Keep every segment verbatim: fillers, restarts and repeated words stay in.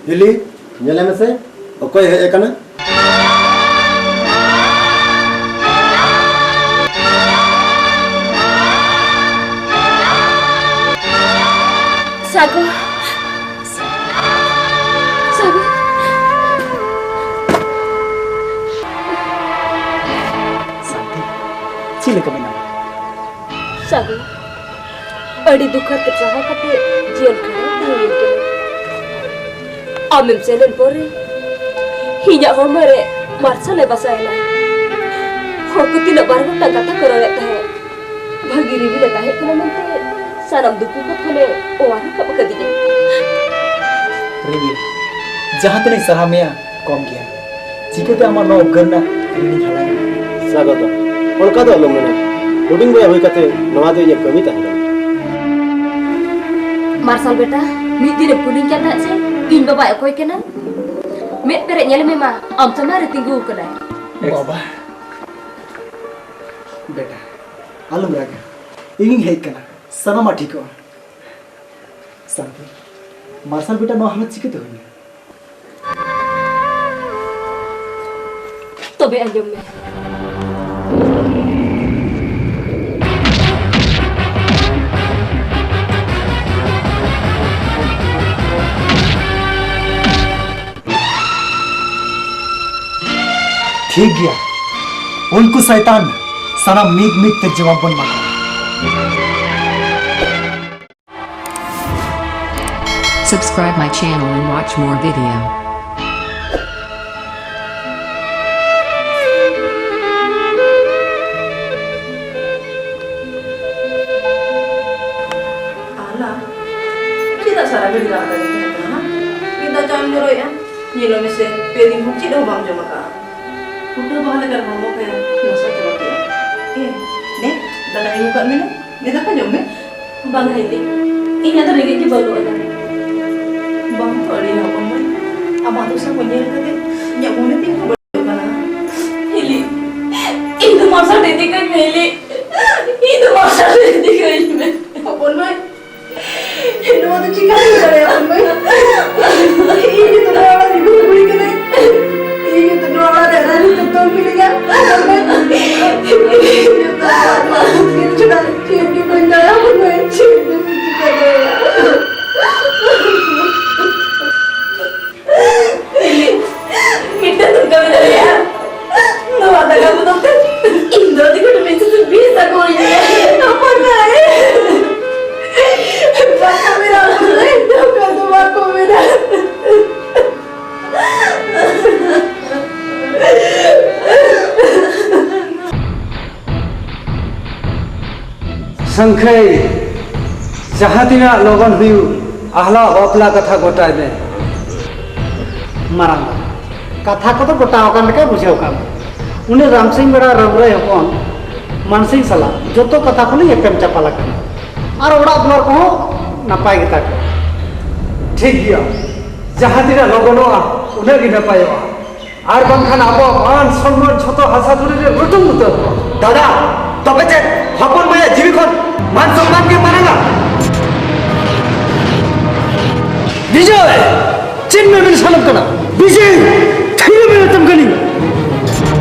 ᱦᱤᱞᱤ, ᱧᱮᱞᱮ ᱢᱮᱥᱮ, ᱚᱠᱚᱭ ᱦᱮᱡ ᱟᱠᱟᱱᱟ? ᱥᱟᱜᱚᱨ᱾ ᱥᱟᱜᱚᱨ᱾ ᱥᱟᱱᱛᱤ, ᱪᱮᱫ ᱞᱮᱠᱟ ᱢᱮᱱᱟᱢᱟ? ᱥᱟᱜᱚᱨ, ᱟᱹᱰᱤ ᱫᱩᱠ ᱦᱟᱨᱠᱮᱛ ᱥᱟᱦᱟᱣ ᱠᱟᱛᱮ ᱡᱤᱭᱚᱱ ᱠᱷᱟᱸᱰᱟᱣ ᱛᱮ ᱦᱩᱭ ᱠᱟᱱᱟ᱾ ᱟᱢᱮᱢ ᱥᱮᱱ ᱞᱮᱱ ᱯᱚᱨᱮ ᱤᱧᱟᱹᱜ ᱦᱚᱲᱢᱚ ᱨᱮ ᱢᱟᱨᱥᱟᱞ ᱮ ᱵᱟᱥᱟᱭᱮᱱᱟ᱾ ᱦᱚᱲ ᱠᱚ ᱛᱤᱱᱟᱹᱜ ᱵᱟᱨ ᱜᱚᱴᱟᱝ ᱠᱟᱛᱷᱟ ᱠᱚ ᱨᱚᱲᱮᱫ ᱛᱟᱦᱮᱸᱫ, ᱵᱷᱟᱹᱜᱤ ᱨᱤᱢᱤᱞ ᱮ ᱛᱟᱦᱮᱸ ᱠᱟᱱᱟ ᱢᱮᱱᱛᱮ ᱥᱟᱱᱟᱢ ᱫᱩᱠ ᱵᱤᱯᱚᱫ ᱠᱷᱚᱱᱮ ᱚᱣᱟᱨ ᱨᱟᱠᱟᱵ ᱟᱠᱟᱫᱤᱧᱟ᱾ ᱨᱤᱢᱤᱞ, ᱡᱟᱦᱟᱸ ᱛᱤᱱᱟᱹᱜ ᱤᱧ ᱥᱟᱨᱦᱟᱣ ᱢᱮᱭᱟ, ᱠᱚᱢ ᱜᱮᱭᱟ᱾ ᱪᱤᱠᱟᱹᱛᱮ ᱟᱢᱟᱜ ᱱᱚᱣᱟ ᱩᱯᱠᱟᱹᱨ ᱨᱮᱱᱟᱜ ᱨᱤᱱᱤᱧ ᱦᱟᱞᱟᱭᱟ? ᱥᱟᱜᱚᱛᱟ, ᱚᱱᱠᱟ ᱫᱚ ᱟᱞᱚᱢ ᱢᱮᱱᱟ᱾ ᱦᱩᱰᱤᱧ ᱵᱚᱭᱦᱟ ᱦᱩᱭ ᱠᱟᱛᱮ ᱱᱚᱣᱟ ᱫᱚ ᱤᱧᱟᱹᱜ ᱠᱟᱹᱢᱤ ᱛᱟᱦᱮᱸ ᱠᱟᱱᱟ᱾ ᱢᱟᱨᱥᱟᱞ ᱵᱮᱴᱟ, ᱢᱤᱫ ᱫᱤᱱᱮᱢ ᱠᱩᱞᱤᱧ ᱠᱟᱱ ᱛᱟᱦᱮᱸᱫ ᱥᱮ ᱤᱧ ᱵᱟᱵᱟᱭ ᱚᱠᱚᱭ ᱠᱟᱱᱟ? ᱢᱮᱫ ᱯᱮᱨᱮᱡ ᱧᱮᱞ ᱢᱮ ᱢᱟ, ᱟᱢ ᱥᱟᱢᱟᱝ ᱨᱮ ᱛᱤᱸᱜᱩ ᱟᱠᱟᱱᱟᱭ᱾ ᱵᱟᱵᱟ, ᱵᱮᱴᱟ, ᱟᱞᱚᱢ ᱨᱟᱜᱟ, ᱤᱧᱤᱧ ᱦᱮᱡ ᱠᱟᱱᱟ, ᱥᱟᱱᱟᱢᱟᱜ ᱴᱷᱤᱠᱚᱜᱼᱟ᱾ ᱥᱟᱱᱛᱤ, ᱢᱟᱨᱥᱟᱞ ᱵᱮᱴᱟ ᱱᱚᱣᱟ ᱦᱟᱞᱚᱛ ᱪᱤᱠᱟᱹᱛᱮ ᱦᱩᱭᱱᱟ? ᱛᱚᱵᱮ ᱟᱸᱡᱚᱢ ᱢᱮ᱾ ᱴᱷᱤᱠ ᱜᱮᱭᱟ, ᱩᱱᱠᱩ ᱥᱟᱭᱛᱟᱱ ᱥᱟᱱᱟᱢ ᱢᱤᱫ ᱢᱤᱫ ᱛᱮ ᱡᱚᱵᱟᱵ ᱵᱚᱱ ᱮᱢᱟ ᱠᱚᱣᱟ᱾ Subscribe my channel and watch more video. ᱟᱞᱟ, ᱪᱮᱫᱟᱜ ᱥᱟᱨᱟ ᱜᱷᱟᱹᱲᱤ ᱨᱟᱜ ᱨᱮᱜᱮ ᱛᱟᱦᱮᱸ ᱠᱟᱱᱟ? ᱢᱤᱫ ᱫᱟᱜ ᱪᱟᱢ ᱡᱚᱨᱚᱭᱮᱜᱼᱟ? ᱧᱮᱞᱚᱜ ᱢᱮᱥᱮ, ᱯᱮ ᱫᱤᱱ ᱠᱷᱚᱱ ᱪᱮᱫ ᱦᱚᱸ ᱵᱟᱢ ᱡᱚᱢ ᱟᱠᱟᱫᱼᱟ᱾ ᱯᱷᱩᱴᱟᱹ ᱵᱟᱦᱟ ᱞᱮᱠᱟ ᱦᱚᱲᱢᱚ ᱠᱚᱭᱟ ᱱᱟᱥᱟ ᱪᱟᱵᱟ ᱠᱮᱜᱼᱟ᱾ ᱮ, ᱫᱮ, ᱫᱟᱠᱟ ᱟᱹᱜᱩ ᱠᱟᱜ ᱢᱮ ᱱᱮ᱾ ᱫᱮ, ᱫᱟᱠᱟ ᱡᱚᱢ ᱢᱮ᱾ ᱵᱟᱝ ᱦᱤᱞᱤ, ᱤᱧᱟᱜ ᱫᱚ ᱨᱮᱸᱜᱮᱡ ᱜᱮ ᱵᱟᱹᱱᱩᱜ ᱟᱱᱟ᱾ ᱵᱟᱝ ᱛᱚ ᱟᱹᱰᱤ ᱦᱚᱯᱚᱱ ᱢᱟᱹᱭ, ᱟᱢᱟᱜ ᱫᱚᱥᱟ ᱠᱚ ᱧᱮᱞ ᱠᱟᱛᱮ ᱤᱧᱟᱜ ᱢᱚᱱᱮ ᱛᱤᱧ ᱦᱚᱸ ᱵᱟᱹᱲᱤᱡᱚᱜ ᱠᱟᱱᱟ᱾ ᱦᱤᱞᱤ, ᱤᱧ ᱫᱚ ᱢᱟᱨᱥᱟᱞ ᱨᱮ ᱤᱫᱤ ᱠᱟᱹᱧ ᱢᱮ ᱦᱤᱞᱤ, ᱤᱧ ᱫᱚ ᱢᱟᱨᱥᱟᱞ ᱨᱮ ᱤᱫᱤ ᱠᱟᱹᱧ ᱢᱮ᱾ ᱦᱚᱯᱚᱱ ᱢᱟᱹᱭ, ᱱᱚᱣᱟ ᱫᱚ ᱪᱤᱠᱟ ᱦᱩᱭ ᱫᱟᱲᱮᱭᱟᱜᱼᱟ ᱦᱚᱯᱚᱱ ᱢᱟᱹᱭ? ᱥᱟᱹᱝᱠᱷᱟᱹᱭ, ᱡᱟᱦᱟᱸ ᱛᱤᱱᱟᱹᱜ ᱞᱚᱜᱚᱱ ᱦᱩᱭᱩᱜ, ᱟᱦᱞᱟ ᱵᱟᱯᱞᱟ ᱠᱟᱛᱷᱟ ᱜᱚᱴᱟᱭ ᱢᱮ᱾ ᱢᱟᱨᱟᱝ ᱵᱟ, ᱠᱟᱛᱷᱟ ᱠᱚᱫᱚ ᱜᱚᱴᱟ ᱟᱠᱟᱱ ᱞᱮᱠᱟ ᱵᱩᱡᱷᱟᱹᱣ ᱠᱟᱱᱟ᱾ ᱩᱱᱤ ᱨᱟᱢᱥᱤᱝ ᱵᱮᱲᱟ ᱨᱟᱹᱣᱨᱟᱹᱭ ᱦᱚᱯᱚᱱ ᱢᱟᱱᱥᱤᱝ ᱥᱟᱞᱟᱜ ᱡᱚᱛᱚ ᱠᱟᱛᱷᱟ ᱠᱚᱞᱤᱧ ᱮᱯᱮᱢ ᱪᱟᱯᱟᱞ ᱟᱠᱟᱱᱟ᱾ ᱟᱨ ᱚᱲᱟᱜ ᱫᱩᱣᱟᱹᱨ ᱠᱚᱦᱚᱸ ᱱᱟᱯᱟᱭ ᱜᱮᱛᱟ ᱠᱚᱣᱟ᱾ ᱴᱷᱤᱠ ᱜᱮᱭᱟ, ᱡᱟᱦᱟᱸ ᱛᱤᱱᱟᱹᱜ ᱞᱚᱜᱚᱱᱚᱜᱼᱟ, ᱩᱱᱟᱹᱜ ᱜᱮ ᱱᱟᱯᱟᱭᱚᱜᱼᱟ᱾ ᱟᱨ ᱵᱟᱝᱠᱷᱟᱱ ᱟᱵᱚᱣᱟᱜ ᱢᱟᱱ ᱥᱚᱱᱢᱟᱱ ᱡᱷᱚᱛᱚ ᱦᱟᱥᱟ ᱫᱷᱩᱲᱤ ᱨᱮ ᱞᱩᱴᱩᱢ ᱩᱛᱟᱹᱨᱚᱜᱼᱟ᱾ ᱫᱟᱫᱟ, ᱛᱚᱵᱮ ᱪᱮᱫ ᱦᱚᱯᱚᱱ ᱢᱟᱭᱟᱜ ᱡᱤᱣᱤ ᱠᱷᱚᱱ ᱢᱟᱱ ᱥᱚᱱᱢᱟᱱ ᱜᱮ ᱢᱟᱨᱟᱝᱟ? ᱵᱤᱡᱚᱭ! ᱪᱮᱫ ᱢᱮ ᱢᱮᱱ ᱥᱟᱱᱟᱢ ᱠᱟᱱᱟ? ᱵᱤᱡᱚᱭ! ᱛᱷᱤᱨ ᱢᱮ ᱢᱮᱛᱟᱢ ᱠᱟᱹᱱᱟᱹᱧ!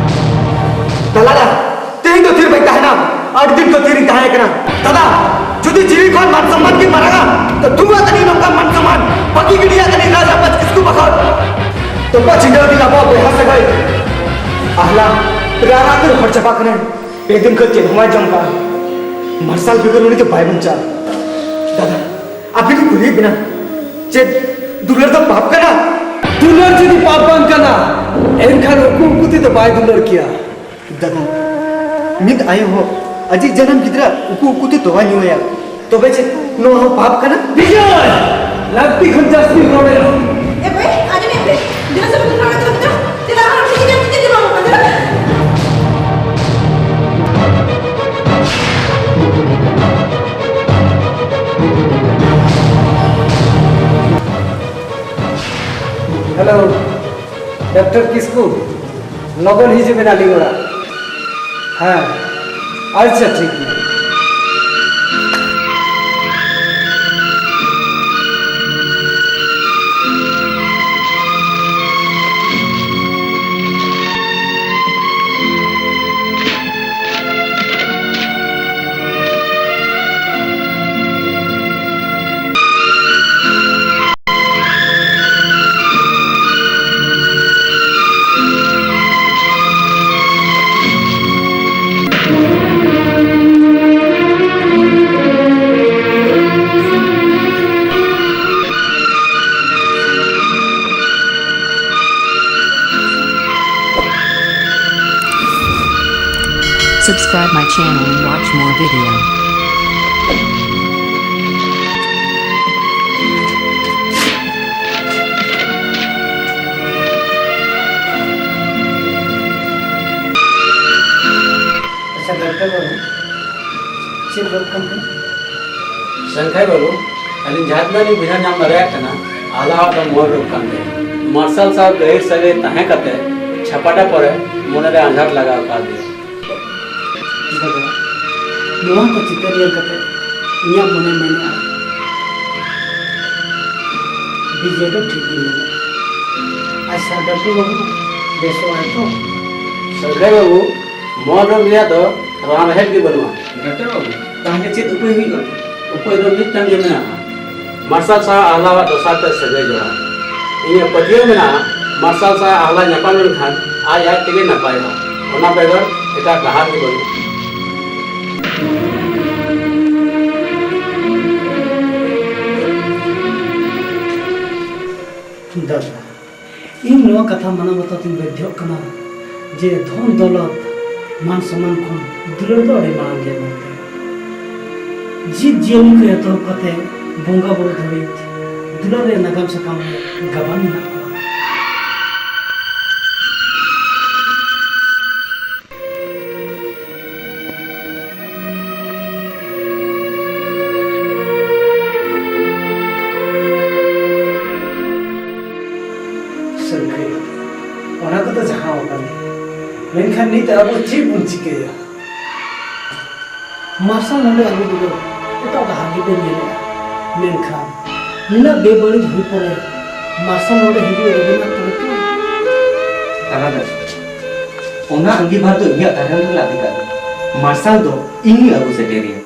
ᱫᱟᱞᱟᱞᱟ, ᱛᱮᱦᱮᱧ ᱫᱚ ᱛᱷᱤᱨ ᱵᱟᱹᱧ ᱛᱟᱦᱮᱱᱟ᱾ ᱟᱹᱰᱤ ᱫᱤᱱ ᱠᱷᱚᱱ ᱛᱷᱤᱨᱤᱧ ᱛᱟᱦᱮᱸ ᱠᱟᱱᱟ᱾ ᱫᱟᱫᱟ, ᱡᱩᱫᱤ ᱡᱤᱣᱤ ᱠᱷᱚᱱ ᱢᱟᱱ ᱥᱚᱱᱢᱟᱱ ᱜᱮ ᱢᱟᱨᱟᱝᱟ, ᱛᱚ ᱫᱷᱩᱣᱟᱹ ᱛᱟᱹᱱᱤᱡ ᱱᱚᱝᱠᱟ ᱢᱟᱱ ᱥᱚᱱᱢᱟᱱ ᱵᱟᱹᱜᱤ ᱜᱤᱰᱤᱭᱟ ᱛᱟᱹᱱᱤᱡ ᱨᱟᱡᱽ ᱟᱯᱟᱡᱽ ᱠᱤᱥᱠᱩ ᱵᱟᱠᱷᱳᱞ᱾ ᱛᱚᱯᱟ ᱪᱷᱤᱸᱰᱟᱹᱣ ᱫᱤᱱ ᱟᱵᱚᱣᱟᱜ ᱵᱚᱭᱦᱟ ᱥᱟᱹᱜᱟᱹᱭ᱾ ᱟᱦᱞᱟ, ᱨᱟᱨᱟ ᱛᱮ ᱦᱚᱲ ᱪᱟᱵᱟ ᱠᱟᱱᱟᱭ᱾ ᱯᱮ ᱫᱤᱱ ᱠᱷᱚᱱ ᱪᱮᱫ ᱦᱚᱸ ᱵᱟᱭ ᱡᱚᱢ ᱠᱟᱜᱼᱟ᱾ ᱢᱟᱨᱥᱟᱞ ᱵᱮᱜᱚᱨ ᱩᱱᱤ ᱫᱚ ᱵᱟᱭ ᱵᱟᱧᱪᱟᱜᱼᱟ᱾ ᱫᱟᱫᱟ, ᱟᱹᱵᱤᱱ ᱠᱚ ᱠᱩᱞᱤᱭᱮᱫ ᱵᱮᱱᱟ, ᱪᱮᱫ ᱫᱩᱞᱟᱹᱲ ᱫᱚ ᱯᱟᱯ ᱠᱟᱱᱟ? ᱫᱩᱞᱟᱹᱲ ᱡᱩᱫᱤ ᱯᱟᱯ ᱵᱟᱝ ᱠᱟᱱᱟ, ᱮᱱᱠᱷᱟᱱ ᱩᱠᱩ ᱩᱠᱩ ᱛᱮᱫᱚ ᱵᱟᱭ ᱫᱩᱞᱟᱹᱲ ᱠᱮᱭᱟ᱾ ᱫᱟᱫᱟ, ᱢᱤᱫ ᱟᱭᱳ ᱦᱚᱲ ᱟᱡᱤᱡ ᱡᱟᱱᱟᱢ ᱜᱤᱫᱽᱨᱟᱹ ᱩᱠᱩ ᱩᱠᱩ ᱛᱮ ᱛᱚᱣᱟ ᱧᱩᱭᱟ, ᱛᱚᱵᱮ ᱪᱮᱫ ᱱᱚᱣᱟ ᱦᱚᱸ ᱯᱟᱯ ᱠᱟᱱᱟ? ᱵᱤᱡᱚᱭ! ᱞᱟᱹᱠᱛᱤ ᱠᱷᱚᱱ ᱡᱟᱹᱥᱛᱤ ᱨᱚᱲᱮᱫᱼᱟ᱾ ᱮ ᱵᱷᱟᱹᱭ, ᱟᱸᱡᱚᱢᱮᱫ ᱯᱮ, ᱫᱮᱞᱟ ᱥᱮ ᱵᱟᱹᱵᱩ, ᱱᱚᱰᱮ ᱫᱚ ᱪᱮᱫ ᱦᱚᱸ ᱵᱟᱝ ᱠᱟᱱᱟ᱾ ᱦᱮᱞᱳ, ᱰᱟᱠᱛᱟᱨ ᱠᱤᱥᱠᱩ, ᱞᱚᱜᱚᱱ ᱦᱤᱡᱩᱜ ᱵᱮᱱ ᱟᱹᱞᱤᱧ ᱚᱲᱟᱜ᱾ ᱦᱮᱸ, ᱟᱪᱪᱷᱟ, ᱴᱷᱤᱠ ᱜᱮᱭᱟ᱾ Subscribe my channel and watch more video. ᱟᱪᱪᱷᱟ, ᱰᱟᱠᱛᱟᱨ ᱵᱟᱹᱵᱩ, ᱪᱮᱫ ᱨᱳᱜᱽ ᱠᱟᱱ ᱛᱟᱭᱟ? ᱥᱟᱹᱝᱠᱷᱟᱹᱭ ᱵᱟᱹᱵᱩ, ᱟᱹᱞᱤᱧ ᱡᱟᱦᱟᱸ ᱛᱤᱱᱟᱹᱜ ᱞᱤᱧ ᱵᱩᱡᱷᱟᱹᱣ ᱧᱟᱢ ᱫᱟᱲᱮᱭᱟᱜ ᱠᱟᱱᱟ, ᱟᱦᱞᱟᱣᱟᱜ ᱫᱚ ᱢᱚᱱ ᱨᱳᱜᱽ ᱠᱟᱱ ᱛᱟᱭᱟ᱾ ᱢᱟᱨᱥᱟᱞ ᱥᱟᱶ ᱜᱟᱹᱦᱤᱨ ᱥᱟᱹᱜᱟᱹᱭ ᱛᱟᱦᱮᱸ ᱠᱟᱛᱮ ᱪᱷᱟᱯᱟᱰᱟ ᱯᱚᱨᱮ ᱢᱚᱱᱮᱨᱮ ᱟᱸᱡᱷᱟᱴ ᱞᱟᱜᱟᱣ ᱠᱟᱣᱫᱮᱭᱟ᱾ ᱫᱟᱫᱟ, ᱱᱚᱣᱟ ᱠᱚ ᱪᱤᱛᱟᱹᱨ ᱧᱮᱞ ᱠᱟᱛᱮ ᱤᱧᱟᱹᱜ ᱢᱚᱱᱮ ᱢᱮᱱᱮᱜᱼᱟ, ᱵᱤᱡᱚᱭ ᱫᱚ ᱴᱷᱤᱠ ᱜᱮ ᱢᱮᱱᱮᱜᱼᱟ᱾ ᱟᱪᱪᱷᱟ, ᱰᱟᱠᱛᱟᱨ ᱵᱟᱹᱵᱩ, ᱵᱮᱥᱚᱜ ᱟᱭ ᱛᱚ? ᱥᱟᱹᱝᱠᱷᱟᱹᱭ ᱵᱟᱹᱵᱩ, ᱢᱚᱱ ᱨᱳᱜᱽ ᱨᱮᱭᱟᱜ ᱫᱚ ᱨᱟᱱ ᱨᱮᱦᱮᱫ ᱜᱮ ᱵᱟᱹᱱᱩᱜᱼᱟ᱾ ᱰᱟᱠᱛᱟᱨ ᱵᱟᱹᱵᱩ, ᱛᱟᱦᱞᱮ ᱪᱮᱫ ᱩᱯᱟᱹᱭ ᱦᱩᱭᱩᱜᱼᱟ? ᱩᱯᱟᱹᱭ ᱫᱚ ᱢᱤᱫᱴᱟᱝ ᱜᱮ ᱢᱮᱱᱟᱜᱼᱟ, ᱢᱟᱨᱥᱟᱞ ᱥᱟᱶ ᱟᱦᱞᱟᱣᱟᱜ ᱫᱚᱥᱟᱨ ᱛᱮ ᱥᱟᱹᱜᱟᱹᱭ ᱡᱚᱲᱟᱣ᱾ ᱤᱧᱟᱹᱜ ᱯᱟᱹᱛᱭᱟᱹᱣ ᱢᱮᱱᱟᱜᱼᱟ, ᱢᱟᱨᱥᱟᱞ ᱥᱟᱶ ᱟᱦᱞᱟ ᱧᱟᱯᱟᱢ ᱞᱮᱱᱠᱷᱟᱱ ᱟᱡ ᱟᱡ ᱛᱮᱜᱮ ᱱᱟᱯᱟᱭᱚᱜᱼᱟ, ᱚᱱᱟ ᱵᱮᱜᱚᱨ ᱮᱴᱟᱜ ᱰᱟᱦᱟᱨ ᱜᱮ ᱵᱟᱹᱱᱩᱜᱼᱟ᱾ ᱫᱟᱫᱟ, ᱤᱧ ᱱᱚᱣᱟ ᱠᱟᱛᱷᱟ ᱢᱟᱱᱟᱣ ᱵᱟᱛᱟᱣ ᱛᱤᱧ ᱵᱟᱫᱽᱫᱷᱚᱜ ᱠᱟᱱᱟ ᱡᱮ ᱫᱷᱚᱱ ᱫᱚᱞᱚᱛ, ᱢᱟᱱ ᱥᱚᱱᱢᱟᱱ ᱠᱷᱚᱱ ᱫᱩᱞᱟᱹᱲ ᱫᱚ ᱟᱹᱰᱤ ᱢᱟᱲᱟᱝ ᱜᱮᱭᱟ ᱢᱮᱱᱛᱮ᱾ ᱡᱤᱵᱽ ᱡᱤᱭᱟᱹᱞᱤ ᱠᱷᱚᱱ ᱮᱛᱚᱦᱚᱵ ᱠᱟᱛᱮ ᱵᱚᱸᱜᱟ ᱵᱩᱨᱩ ᱫᱷᱟᱹᱵᱤᱡ ᱫᱩᱞᱟᱹᱲ ᱨᱮᱭᱟᱜ ᱱᱟᱜᱟᱢ ᱥᱟᱠᱟᱢ ᱨᱮ ᱜᱟᱵᱟᱱ ᱢᱮᱱᱟᱜ ᱠᱚᱣᱟ᱾ ᱥᱟᱹᱝᱠᱷᱟᱹᱭ, ᱚᱱᱟ ᱠᱚᱫᱚ ᱡᱟᱦᱟᱸ ᱟᱠᱟᱱ ᱜᱮ, ᱢᱮᱱᱠᱷᱟᱱ ᱱᱤᱛ ᱟᱵᱚ ᱪᱮᱫ ᱵᱚᱱ ᱪᱤᱠᱟᱹᱭᱟ? ᱢᱟᱨᱥᱟᱞ ᱱᱚᱰᱮ ᱟᱹᱜᱩ ᱵᱮᱜᱚᱨ ᱮᱴᱟᱜ ᱰᱟᱦᱟᱨ ᱜᱮᱵᱮᱱ ᱧᱮᱞᱮᱜᱼᱟ, ᱢᱮᱱᱠᱷᱟᱱ ᱱᱩᱱᱟᱹᱜ ᱵᱮᱵᱟᱹᱲᱤᱡ ᱦᱩᱭ ᱯᱚᱨᱮ ᱢᱟᱨᱥᱟᱞ ᱱᱚᱰᱮ ᱦᱤᱡᱩᱜ ᱨᱮᱵᱮᱱᱟᱜ ᱛᱚᱵᱮ ᱛᱚ? ᱫᱟᱫᱟ, ᱚᱱᱟ ᱟᱸᱜᱤᱵᱷᱟᱨ ᱫᱚ ᱤᱧᱟᱹᱜ ᱛᱟᱦᱮᱱ ᱨᱮᱱᱟᱜ ᱚᱫᱷᱤᱠᱟᱨ᱾ ᱢᱟᱨᱥᱟᱞ ᱫᱚ ᱤᱧᱤᱧ ᱟᱹᱜᱩ ᱥᱮᱴᱮᱨᱮᱭᱟ᱾